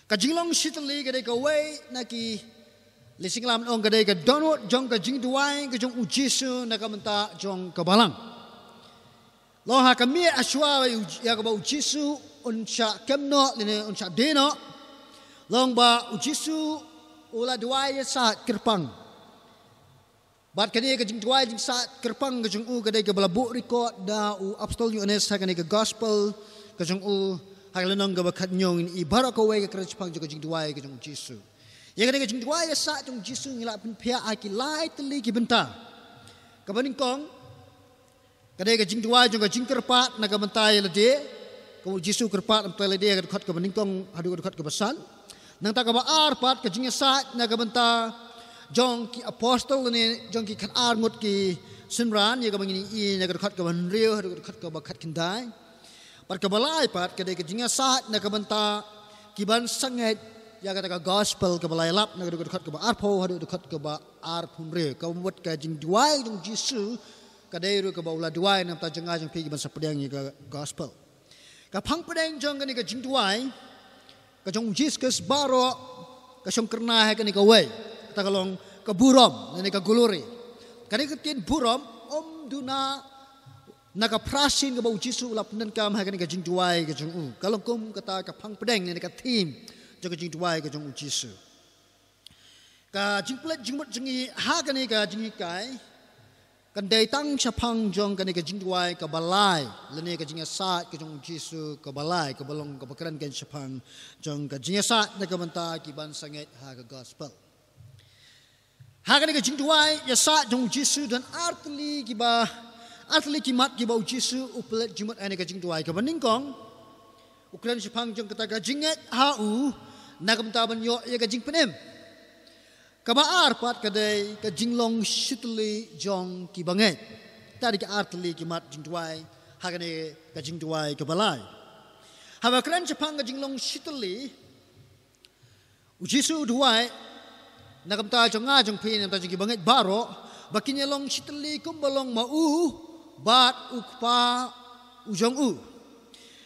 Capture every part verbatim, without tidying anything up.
Ka jinglong shitylli ka dei kawei na ki lei sing lam ong ka dei ka dohnud jong ka jingduwai ka jong u Jisu na ka bynta jong ka balang. Long ha ka miet hashwa ïa kaba u Jisu un shah kem noh lane un shah die noh. Long ba u Jisu u la duwai ïa sah kyrpang. Bad kane ka jingduwai jingsah kyrpang ka jong u ka dei kaba la buh record da u apostol Ïoannis ha kane ka gospel ka jong u, ha ka lynnong kaba khathynñiew. Ngi i baroh kawei ka kren shaphang jong ka jingduwai ka jong u Jisu. Ïa kane ka jingduwai ïa sah jong u Jisu ngi la pynphiah ha ki lai tylli ki bynta. Kaba nyngkong ka dei ka jingduwai jong ka jingkyrpad na ka bynta ïa lade. Ka u Jisu kyrpad na ka bynta ïa lade, ka dkhot kaba nyngkong haduh ka dkhot kaba san. Nangta kaba ar pat ka jingïasaid na ka bynta jong ki apostol ne jong ki khatar ngut ki synran, ïa kaba ngin i na ka dkhot kaba hynriew haduh ka dkhot kaba khatkhyndai. Bad kaba lai pat ka dei ka jingïasaid na ka bynta ki ban sangeh ïa kata ka gospel kaba la ïalap na ka dkhot kaba arphew haduh ka dkhot kaba arphew hynriew. Kaba mut ka jingduwai jong u Jisu ka dei ruh kaba u la duwai na ka bynta jong nga jong phi ki ban sa pdiang ïa ka gospel. Ka phang pdeng jong kane ka jingduwai ka jong u Jisu Khrist baroh ka shongkyrna ha kane kawei, kata ka long ka burom ne ka glory. Kane ka ktien burom ym duna na ka phra sien kaba u Jisu u la pyndonkam ha kane ka jingduwai ka jong u. Ka long kum kata ka phang pdeng ne ka theme jong ka jingduwai ka jong u Jisu. Ka jingpynleit jingmut jong ngi ha kane ka jinghikai kan dei tang shaphang jong kane ka jingduwai kaba lai lane ka jingïasaid ka jong u Jisu kaba lai, kaba long kaba kren kan shaphang jong ka jingïasaid na ka bynta ki ban sangeh ha ka gospel. Ha kane ka jingduwai ïasaid jong u Jisu don ar tylli kiba, ar tylli ki mat kiba u Jisu u pynleit jingmut ha kane ka jingduwai. Kaba nyngkong u kren shaphang jong kata ka jingngeit ha u na ka bynta ban ïoh ïa ka jingpynim. Kaba ar pat ka dei ka jinglong shitylli jong ki bangeit. Ta dei ki ar tylli ki mat jingduwai ha kane ka jingduwai kaba lai. Haba kren shaphang ka jinglong shitylli, u Jisu u duwai na ka bynta jong nga jong phi na ka bynta jong ki bangeit baroh ba kin ïalong shitylli kumba long ma u bad u Kpa u jong u.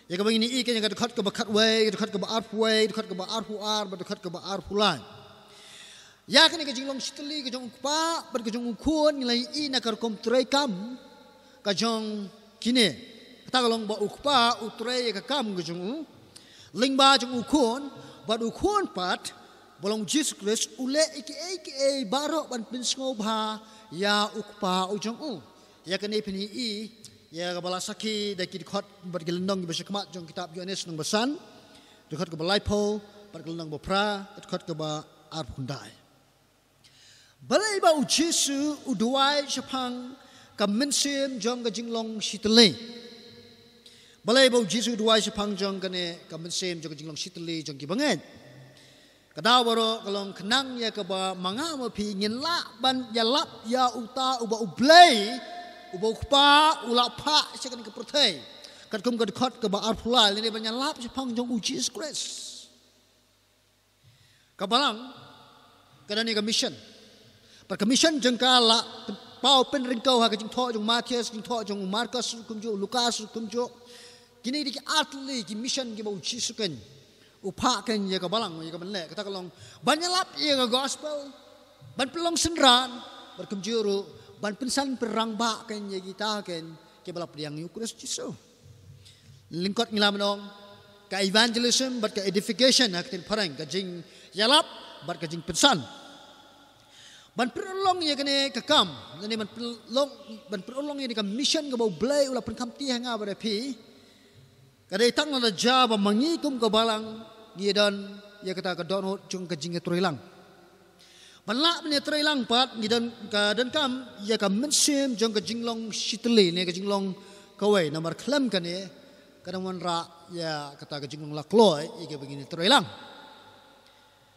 Ïa kaba ngin i kane ka dkhot kaba khatwei, ka dkhot kaba arphew wei, ka dkhot kaba arphew ar bad ka dkhot kaba arphew lai. Ïa kane ka jinglong shitylli ka jong u Kpa bad ka jong u Khun ngi la i na ka rukom treikam ka jong kine. Kata ka long ba u Kpa u trei ïa ka kam ka jong u lyngba jong u Khun, bad u Khun pat ba long Jisu Khrist u leh ïa kiei kiei baroh ban pynsngewbha ïa u Kpa u jong u. Ïa kane phin i ïa kaba la sakhi da ki dkhot bad ki lynnong kiba shakhmat jong kitab Ïoannis lynnong ba san, dkhot kaba laiphew bad ki lynnong ba phra, dkhot kaba arphew khyndai. Balei ba u Jisu u duwai shaphang ka mynsiem jong ka jinglong shitylli? Balei ba u Jisu u duwai shaphang jong kane ka mynsiem jong ka jinglong shitylli jong ki bangeit? Ka daw baroh ka long khnang ïa kaba ma nga ma phi ngin lah ban ïalap ïa uta uba U Blei, uba u Kpa u la phah sha kane ka pyrthei. Katkum ka dkhot kaba arphew lai lane ban ïalap shaphang jong u Jisu Khrist. Ka balang ka don ïa ka mission. Bad ka mission jong ka la paw pynryngkew ha ka jingthoh jong u Mathaios, jingthoh jong u Markos, kumjuh u Lukas, kumjuh. Kine dei ki ar tylli ki mission kiba u Jisu kan u phah kan ïa ka balang, ïa ka ban leh. Kata ka long ban ïalap ïa ka gospel, ban pynlong synran, bad kumjuh ruh ban pynsan pynrangbah kan ïa kita kan kiba la pdiang ïa u Khrist Jisu. Lyngkot ngi la mynta ong ka evangelism bad ka edification ha ka ktien phareng, ka jingïalap bad ka jingpynsan. Ban pynurlong ïa kane ka kam, lane ban pynlong, ban pynurlong ïa kane ka mission kaba U Blei u la pynkham ti ha nga bad ha phi. Ka dei tang lada jia ba ma ngi kum ka balang ngi don ïa kata ka dohnud jong ka jingïatreilang. Ban lah ban ïatreilang pat ngi don, ka donkam ïa ka mynsiem jong ka jinglong shitylli ne ka jinglong kawei, namar khlem kane ka dang wanrah ïa kata ka jinglong la kloi ïa kaba ngin ïatreilang.